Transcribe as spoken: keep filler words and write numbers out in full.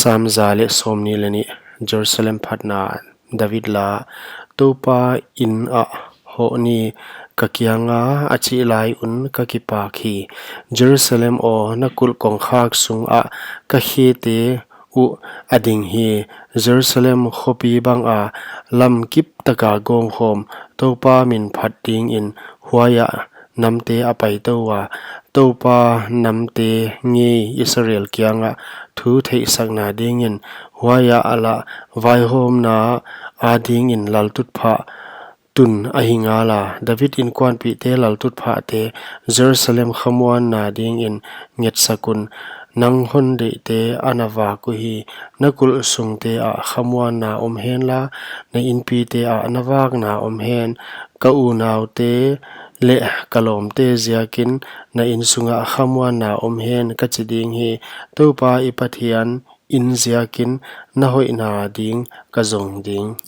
Sam za leh sawmnih leh nih. Jerusalem phatna. David la. Toupa in ah hoh ni, ka kianga a chih lai un ka kipak hi. Jerusalem aw, na kulh kongkhak sungah ka khete uh a ding hi. Jerusalem khopi banga lam kip taka gawngkhawm, Toupa min phat dingin huaiah namte a paitou a, Toupa namte ngei Israel kiangah thu theihsakna dingin huaiah a lah vaihawmna adingin laltutphah tun ahi ngala. David inkuanpihte laltutphahte, Jerusalem khamuanna dingin ngetsak un. Nang hon deihte a na vak uhi. Na kulh sungte ah khamuanna om henla, na inpite ah na vakna om hen. Ka unaute leh ka lawmte ziakin na in sungah khamuanna om hen, ka chi ding hi. Toupa i Pathian in ziakin na hoihna ding ka zong ding.